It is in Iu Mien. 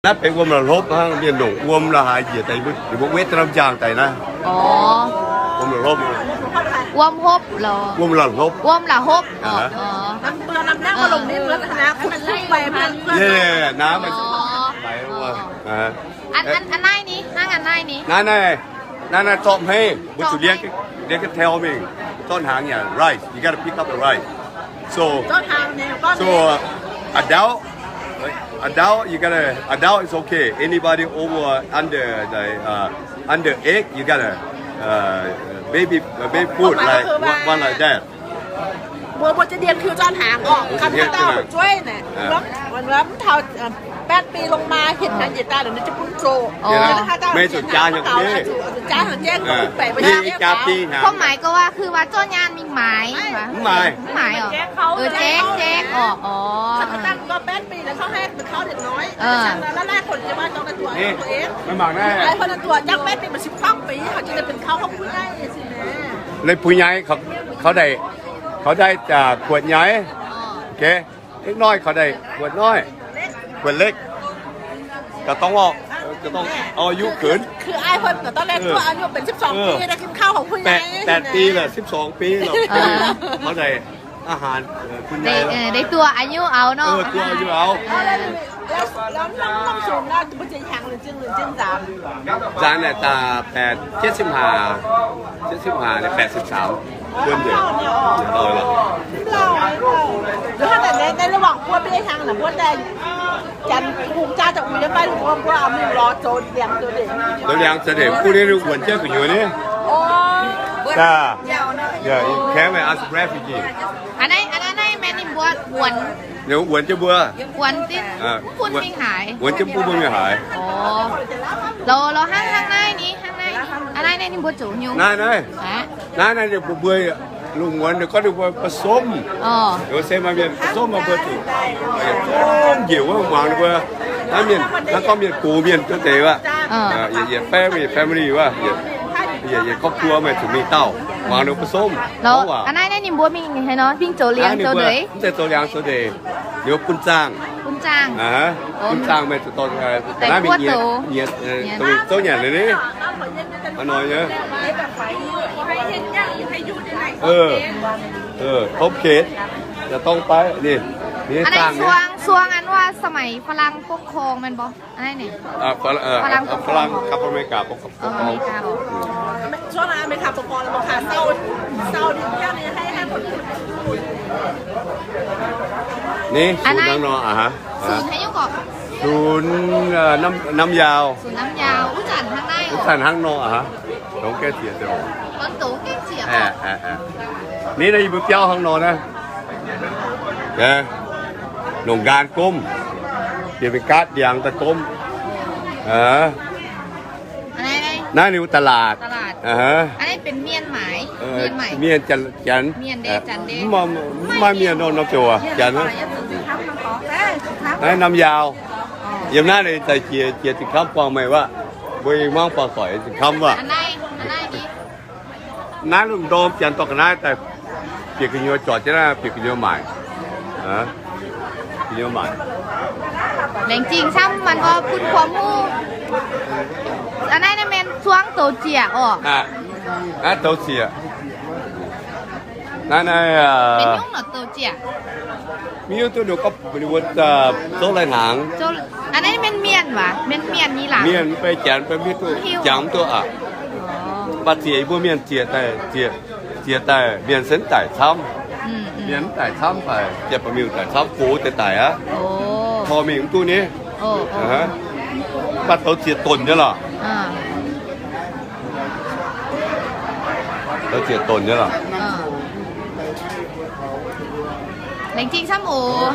Naaiv benx wuom la'hlopv hnangv, mienh longc wuom la'haaix njiec daaih, ninh mbuo wetv norm njaangh daaih naaiv. Orv. Wuom la'hlopv. Wuom hopv loh. Wuom la'hlopv. Wuom la'hopv. Orv, orv. Naaiv, naaiv, naaiv, naaiv zorqv hmei, mbuo zuqc liengv, liengv ga'teu mingh. Zorqv hnaangx yaac rice, you gotta pick up the rice. So, so, uh, adult, adult, you gotta, adult is okay. Anybody over under the, uh, under eight, you gotta, uh, baby, uh, baby food, like, one, one like that. Mbuo, mbuo za'gengh hiuv zorqv hnaangx orqc, ganh haaix dauh zueiv naaic, wuov, wuov taux แปดปี ลงมา hietc hnyangx njiec daaih liuz, ninh ziouc bun zoqc. Meih zuqc jaa hnyangx jeiv, zuqc jaa hnyangx jeiv, mv baac jaa biei hnyangx. ความหมายก็ว่า คือว่า zorqv nyaanh mingh maaiz. Mv maaiz. Mv maaiz orqc. Jaiv, jaiv orqc. ไม่หมากนะ ไอ้คนนั้นตัวจักแป๊บเดียวมันสิบสองปี เขาจะได้เป็นเขาของผู้ใหญ่สิแม่ Ninh ผู้ใหญ่ เขาได้ เขาได้จากขวดใหญ่ โอเค เล็กน้อยเขาได้ขวดน้อย ขวดเล็ก ก็ต้องเอา ก็ต้องเอาอายุเกิน คือ คือไอ้คนตอนแรกตัวอายุเป็นสิบสอง ปี ได้กินข้าวของผู้ใหญ่ แปด แปดปีแหละ สิบสองปีแล้ว เขาได้อาหาร เออ คุณยาย ได้ เออ ได้ตัวอายุเอาเนาะ เออ ตัวอายุเอา แล้ว แล้วน้อง น้องสูงแล้วมันจะยังหรือจึง หรือจึงสาม จานเนี่ย ตาแปด เจ็ดสิบห้า เจ็ดสิบห้าเนี่ย แปดสิบสาม เพื่อนเดียว เออ แล้วถ้าแต่ใน ในระหว่างพวกพี่ทางน่ะ พวกแต่ Janx hungh jaa daaih uix nyei fai, mbuo, mbuo mingh lorz zoux liangx zoux ndeic. Zoux liangx zoux ndeic, gunv ninh wuonc jienv gu'nyuoz ni. Aa, yeah, you came as refugee. Aa, naaiv, aa, naaiv, naaiv, mienh ninh mbuo wuonc. Wuonc jienv mbuo. Wuonc jienv, bun mingh haaix. Wuonc jienv bun mbuo mingh haaix. Orv. Lorz, lorz hnangv, hnangv naaiv ni, hnangv naaiv. Aa, naaiv, naaiv ninh mbuo zoux nyungc. Naaiv, naaiv. Naaiv, naaiv ninh mbuo, mbuo lungh muonz ninh gorngv ninh mbuo ผสม. Aa, se maaih mienh ผสม maaih mbuo zuqc ผสม njiec wuov muangx ninh mbuo. Naaiv mienh, naaiv gorngv mienh gox mienh duqv deix wuov. Yietc, yietc family, family wuov, yietc, yietc ครอบครัว meih zuqc mingh dauh muangx ninh ผสม. Aa, naaiv, naaiv ninh mbuo mingh haaix nor? Mingh zoux liangx zoux ndeic? Mv zeiz zoux liangx zoux ndeic. Ninh mbuo bun zaangh. Bun zaangh. Bun zaangh meih zuqc dorh ga'naaiv mingh nyienz, nyienz, zoux nyanc liuz ni. Hnoi nyei. เออ เออ ครบเขต จะต้องไป นี่ นี่ อันไหน สร้าง ช่วง ช่วงอันว่าสมัยฝรั่งปกครองแม่นบ่ อันไหนนี่ อ่า ฝรั่ง เอ่อ ฝรั่งปกครอง ฝรั่งกับอเมริกาปกครอง อเมริกาบ่ ช่วงนั้นอเมริกาปกครองแล้วบ่คะ เช่า เช่าดินแค่นี้ให้ ให้คนอื่น นี่ อันไหน ศูนย์น้ำนอ อ่ะฮะ ศูนย์ให้อยู่ก่อน ศูนย์ เอ่อ น้ำ น้ำยาว ศูนย์น้ำยาว อ่า อู้จั่นข้างใน อู้จั่นข้างนอก อ่ะฮะ ตรงแก้เสียเดียว ตรงแก้เสีย อ่า อ่า อ่า นี่นะ อยู่เปียวข้างนอกนะ นะ โรงงานกลม เปลี่ยนเป็นก๊าซเดียงตะกลม เออ อันไหน นั่นอยู่ตลาด ตลาด อ่าฮะ อันนี้เป็นเมียนไหม เออ เมียนไหม เมียนจัน จัน เมียนเด เอ่อ จันเด มา มาเมียนนนท์นำจั่ว จันนะ ไอ้น้ำยาว อ๋อ ยามนั้นเลย แต่เจีย เจีย Zinh Kham ฟังไหมว่า เว้ย มั่งปอสอย Zinh Kham ว่ะ อันไหน อันไหนดี Naaiv lungh ndorm janx dorh ga'naaiv daaih bieqc gu'nyuoz zorc jienv naaiv, bieqc gu'nyuoz maaic. Gu'nyuoz maaic. Laengz zingh camv, mangc gaax bun kuonx hnyouv. Aa, naaiv naaiv mienh zuangx douz ziec orqc. Naaiv douz ziec. Naaiv naaiv, benx nyungc nor douz ziec. Mv hiuv duqv ninh gorngv ninh mbuo zouv lai hnaangx. Aa, naaiv mienh mienh waac, mienh mienh nyei laangz. Mienh mv bei janx mv bei mv hiuv duqv, jangx mv duqv aqv. Mv baac ziec yie mbuo mienh ziec daaih, ziec, ziec daaih mienh se mv daic camv. Mienh mv daic camv daaih, ziec ba'miuh daic camv, gox deix daic aqv. Tor mingh mv duqv ni. Mv baac douz ziec donc nyei lorqc. Douz ziec donc nyei lorqc. Laengz zingh camv oc.